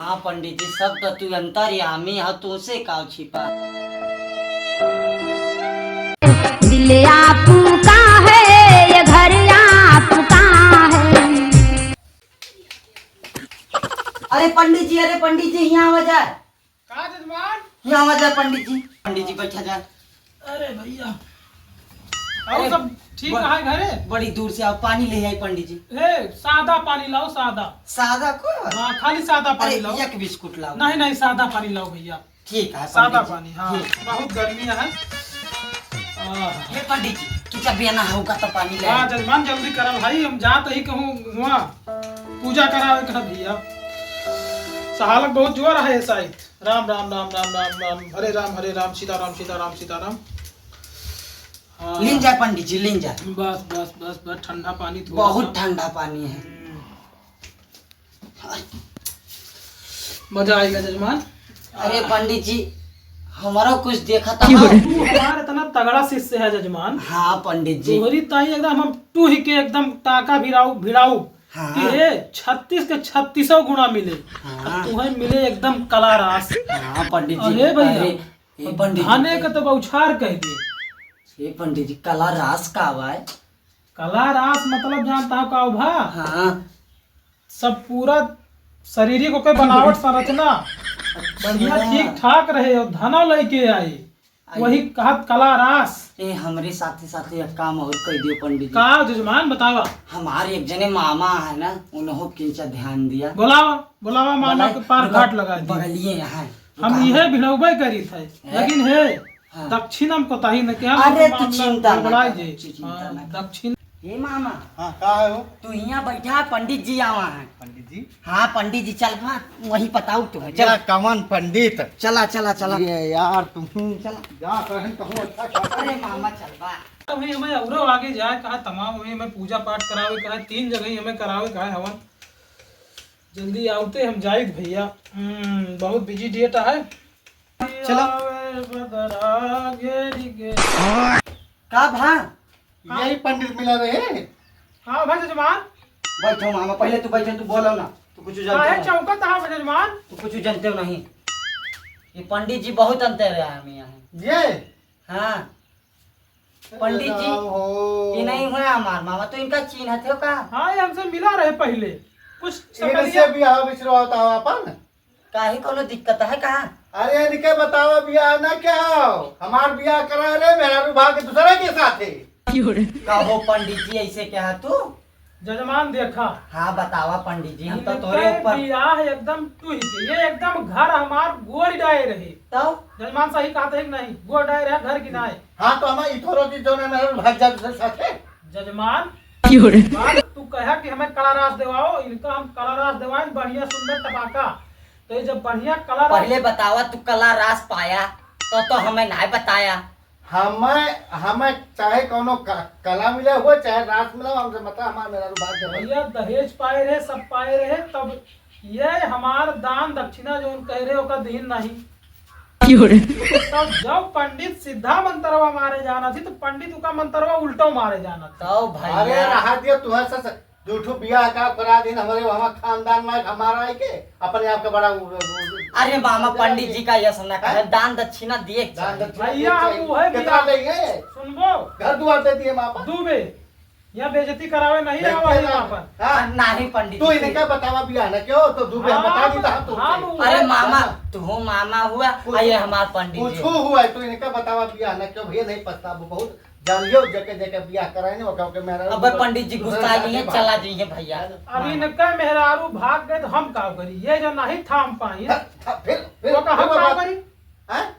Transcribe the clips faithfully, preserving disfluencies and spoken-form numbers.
हाँ पंडित जी, सब तो तू अंतर्यामी हो, तुझसे का छिपा। दिल आपका है, ये घर आपका है। अरे पंडित जी, अरे पंडित जी, यहाँ आवा जाए। का जजमान? यहाँ आवा जाए पंडित जी, पंडित जी बैठा जाए। अरे भैया, और अरे, सब ठीक ब-, है घरे? बड़ी दूर से आओ, पानी ले आई पंडित जी। हे, सादा पानी लाओ, सादा। सादा को? हाँ, खाली सादा पानी अरे, लाओ। एक बिस्कुट लाओ। नहीं, नहीं, सादा पानी लाओ भैया। ठीक है सादा पंडित जी। पानी, हाँ, ठीक। बहुत गर्मी है। आह। हे पंडित जी, तू जब बियाना होगा तो पानी ले हाँ आई। जजमान, जल्दी करा भाई, हम जात ही कहूँ हुआ पूजा करावे कहा भैया। सहालक बहुत जोर है शायद। राम राम राम राम राम राम, हरे राम हरे राम, सीता राम सीता राम सीता राम। हाँ। लीन जाए पंडित जी, लीन जाए। बस बस बस बस, ठंडा पानी थोड़ा बहुत सा। ठंडा पानी है। हम्म। मजा आएगा जजमान। अरे पंडित जी, हमारा कुछ देखा था। तू हमारा इतना तगड़ा शिष्य है जजमान। हाँ पंडित जी। तोहरी ताई एकदम हम टूह के एकदम टाका भिड़ाऊ भिड़ाऊ हाँ। कि हे छत्तीस के छत्तीसों गुणा मिले। हाँ। अब तुहें मिले एकदम कला रास। हाँ पंडित जी। अरे भैया, अरे, ए पंडित जी। धने के तो बौछार कह दे। ए पंडित जी, कला रास का बा? कला रास मतलब जानता हो का भा? हाँ। सब पूरा शरीर को के बनावट संरचना बढ़िया अच्छा। ठीक ठाक रहे और धना लेके आई। आई। वही कहत कला रास। ए, हमरे साथे साथे एक काम और कह दियो पंडित जी। का जजमान बतावा? हमारे एक जने मामा है ना, उन्हों किंचा ध्यान दिया। बुलावा, बुलावा मामा बोला, के पार रुका, घाट लगा दी। बगलिए यहाँ है। हम कहाँ इहे है? भिड़ौबे करी थे, है? लेकिन हे, हाँ। दक्षिणम कोताही न के हम अरे, तू मामला चिंता न गड़बड़ाई कर, जे। तू चिंता हाँ, न कर। दक्षिण। हे मामा। हाँ, का है हो? तू हियाँ बैठा, पंडित जी आवा है। पंडित जी? हाँ, पंडित जी, चल बा, वहीं बताऊ तुम्हें, चल। या कमन पंडित? चला, चला, चला। ये यार, तुम चला। जा, कहन कहूँ अच्छा खासा। अरे मामा, चल बा। अभी हमें औरो आगे जाए, कहा तमाम, अभी हमें पूजा पाठ करावे, कहा तीन जगह ही हमें करावे, कहा हवन। जल्दी आवते हम जाइत भैया। हम्म, बहुत busy date है। चलो। आवे बदरा घेर के। का भा? हाँ। यही पंडित मिला रहे? हाँ भा जजमान। बैठो मामा, पहले तू बैठो, तू बोलो ना, तू कुछ जानते काहे हो? चौकत हा जजमान? तू कुछ जानते हो नहीं? ये पंडित जी बहुत अंतर है हम यहाँ। ये? हाँ। पंडित जी, राम हो। ये नहीं हुआ हमार मामा, तो इनका चीन्हत हो का? हाँ, ये हमसे मिला रहे पहले। कुछ इनसे शकलिया बियाह बिछड़वा होता हो अपन? काहे कोनो दिक्कत है का? अरे इनके बतावा बियाह ना क्या हो? हमार बियाह करा रे, मेहरारू भाग दूसरा के साथ है। कहो पंडित जी, ऐसे क्या है तू? जजमान देखा। हाँ, बतावा पंडित जी, हम तो इनके तोरे ऊपर बियाह एकदम टूहि के, ये एकदम घर हमार गोड़ डाए रहे। तब? जजमान सही कहत है कि नहीं? गोड़ डाए रहे, घर की नाए। हाँ, तो हमार इथोरो की जो ना मेहरारू भाग जा दूसरे साथे। जजमान, क्यों रे? बात तू कहा कि हमें कला रास देवाओ, इनका हम कला रास देवाएं, बढ़िया सुंदर टपाका। तो ये जब बढ़िया कला रास पहले बतावा, तू कला रास पाया, तो, तो हमें नाय बताया। हमें, हमें चाहे कौनो क-, कला मिला हुआ, चाहे रास मिला हो, हमसे मतलब हमार मेहरारू भाग जाए। भैया, दहेज पाए रहे, सब पाए रहे, तब ये हमार दान दक्षिणा जौन कह रहे, ओका दीन नहीं। क्यों रे? तब जब पंडित सीधा मंतरवा मारे जाना थी, तो पंडित ओका मंतरवा उल्टो मारे जाना थी। तो भैया। अरे, रहा दिया, तुम्हारे साथ दू ठो बियाह का करा दिन हमरे वहाँ खानदान में हमारा है के अपने आप का बड़ा उ-, उ-, उ-, अरे मामा, पंडित जी का यस ना कहे, हैं? दान दक्षिणा दिए के दान चाही। दक्षिणा भैया, दिए के हम चाही। उहे कितना बियाह लेंगे? सुनबो। घर दुआर दे दिए माँ बाप। दू बे। यहाँ बेइज्जती करावे नहीं देखते आवा है ना। यहाँ पर। हाँ? नहीं पंडित तू जी। इनका बतावा बियाह ना क्यों? तो दू बे हम बता दी तो हम तो हम उहे अरे मामा, हाँ। तू मामा हुआ, कुछ आ ये हमार पंडित जी। कुछ हुआ है, तू इनका बतावा बियाह ना क्यों? भैया नहीं पछताबो बहुत। जान लियो, जेके, जेके बियाह कराए ने, ओके, ओके, मेरा अबे पंडित जी दूसरे गुस्सा साथे नहीं है, बात। चला जाइए भैया। अब हाँ। इनका मेहरारू भाग गए तो हम का करी? ये जो नहीं थाम पाई, हाँ, हाँ, फिर, फिर, वो का फिर हम वो का बात। करी? हैं?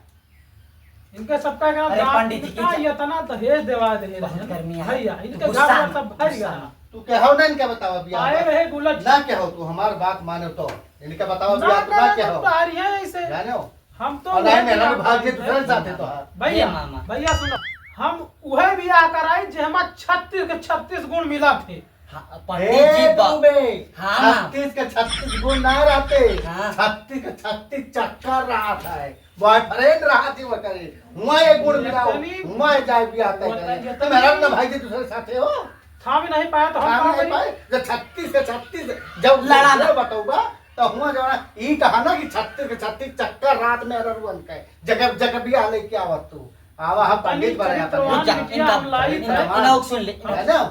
इनके सबका इतना अरे दाम, पंडित जी की इतना, जा- इतना दहेज देवा दे रहे बहुत हैं। गर्मी है। भैया, इनके गुस्सा गाँव में ना, सब भर गुस्सा गया। ना। तू कहो ना इनका बतावा बियाह आए ना। रहे गुलट। ना कहो, तू हमार बात माने तो। इनका बतावा ना बियाह तू ना कहो, कहो। तो आ रही है ऐसे। जाने हो? हम तो और उहे नहीं, मेरा बियाह भी भाग्य कराई दूसरे थे। साथे तो है। भैया, ए मामा। भैया सुनो, हम उहे बियाह कराई जे हमार छत्तीस के छत्तीस गुण मिला थे। हाँ, पंडित जी, ए, बा-, तू बे, हाँ। छत्तीस के छत्तीस गुण ना रहते, हाँ। छत्तीस के छत्तीस चक्कर रहा था, boyfriend रहा थी वो करे, हुआ ये गुण मिला हो, इतनी हुआ ये जाए बियाह तय वो करे। इतनी तो मेरा ना भाई जी दूसरे साथे हो। थाम नहीं पाया तो हम थाम का नहीं करी? पाए, जब छत्तीस के छत्तीस, जब लड़ा ना। बताऊंगा, तो हुआ जो है, ई कहा ना कि छत्तीस के छत्तीस चक्कर रात में अररुअन के, जगह, जगह बियाह लेके आवत तू। आवा, हम पंडित पंडित बने चरित्र अपन। वाहन जा, बिटिया इनका, हम लाई इनका, था। इनका सुन ले। है ना?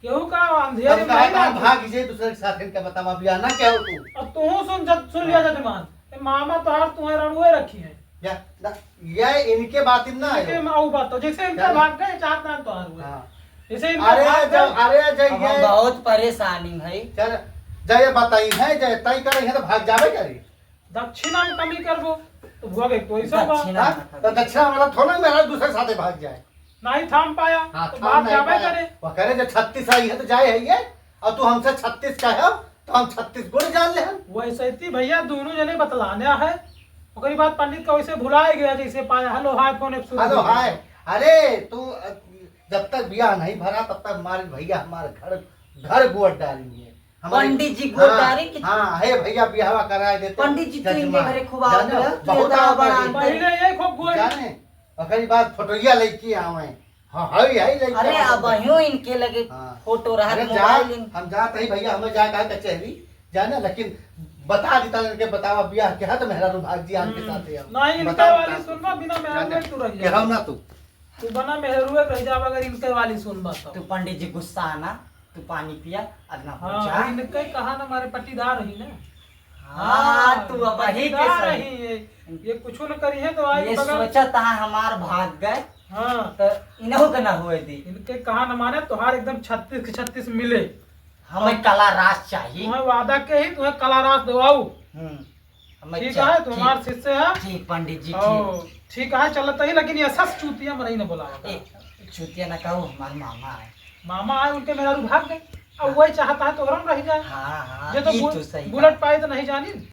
केहू का अंधेरे हम में कहा नहीं था, हम रहती। भाग जे दूसरे के साथ इनका बतावा, बियाह ना क्या हो तू? अब तू सुन, जब सुन लिया हाँ। जजमान, ए मामा तोहार तुम्हें रणुए रखी है। या, ना, ये इनके बात ही ना इनके आयो। में आऊ बात तो, जैसे इनका चल। भाग गए, चार दान तोहार हुए। हाँ। जैसे इनका अरे भाग जब, गए। अरे जब अब हम ये बहुत परेशानी है। चल, जब ये बताई है, जब तय करे है तो भाग जाबे करी। दक्षिणा में कमी करबो, तो भोगे तो ऐसा बा। दक्षिणा हाँ? में कमी। तो दक्षिणा वाला थोड़ा मेरा दूसरे साथे भाग जाए। नहीं थाम पाया, हाँ, तो थाम भाग नहीं जाबे पाया। करे। वो करे जो छत्तीस आई है तो जाए है ये, और तू हमसे छत्तीस का है, तो हम छत्तीस गुण जान ले हम। वैसे थी भैया, दोनों जने बतलाने है। ओकरी बाद पंडित का वैसे भुलाए गया, जैसे पाया, "हेलो, हाय" फोन एक शुरू हेलो, हो गया। हाय। अरे, तू, अ, जब तक बियाह नहीं भरा, तब तक हमारे भैया हमारे घर, घर गोड़ डालेंगे। हमारे पंडित जी गोड़ हाँ, डालेंगे। हाँ, हे भैया, बियाहवा कराए देते। पंडित जी तो इनके जजमान। घरे खूब जाने, आवत रहे, बहुत तू आवत बड़ा रहे। अंतर। पहले ये खूब गोड़ जाने, ओकरी बाद फोटोइया लेके आवे। हाँ, हई, हई, लइके अरे, आवत अब है। अहियो इनके लगे हाँ। फोटो रहत, अरे, जा, मोबाइल इन- हम जात हई भैया, हमें जाए का कचहरी, जाने, लेकिन बता देता इनके, बतावा, बियाह के हाथ मेहरारू भाग जी आपके हम्म। साथ है। नहीं, इनके बता वाली देता। सुनबा, बिना मेहरारू जाने, में तू रह के जा। हम ना तू। तू बना मेहरारू रह जा, अगर इनके वाली सुनबा तो। तू पंडित जी गुस्सा आना, तू पानी पिया, अदना हो हाँ, जा। इनके कहा ना, हमारे पट्टीदार ही ना। हाँ, हाँ, तू अब वही के पट्टीदार सही। ही है। ये कुछ न करी है तो आज ये बगल सोचत है हमार भाग गए। हाँ। तो इनहू के ना हुए दी। इनके कहा न माने, तोहार एकदम छत्तीस के छत्तीस मिले। हमें कला रास चाहिए। तुम्हें वादा के ही तुम्हें कला रास दवाऊ। हम्म, हमें ठीक चा-, है, तुम्हार ठीक, शिष्य है। ठीक पंडित जी, ओ, ठीक। ठीक है, चलत ही, लेकिन ये सस चूतिया मनई न बोलावा। ए, चूतिया ना कहू, हमार मामा है। मामा आए, उनके मेहरारू भाग गए। अब हाँ। वही चाहता है तो और हम रह जाए। हाँ, हाँ, ये तो ई बु-, तो सही बुलेट बात। पाए तो नहीं जानी।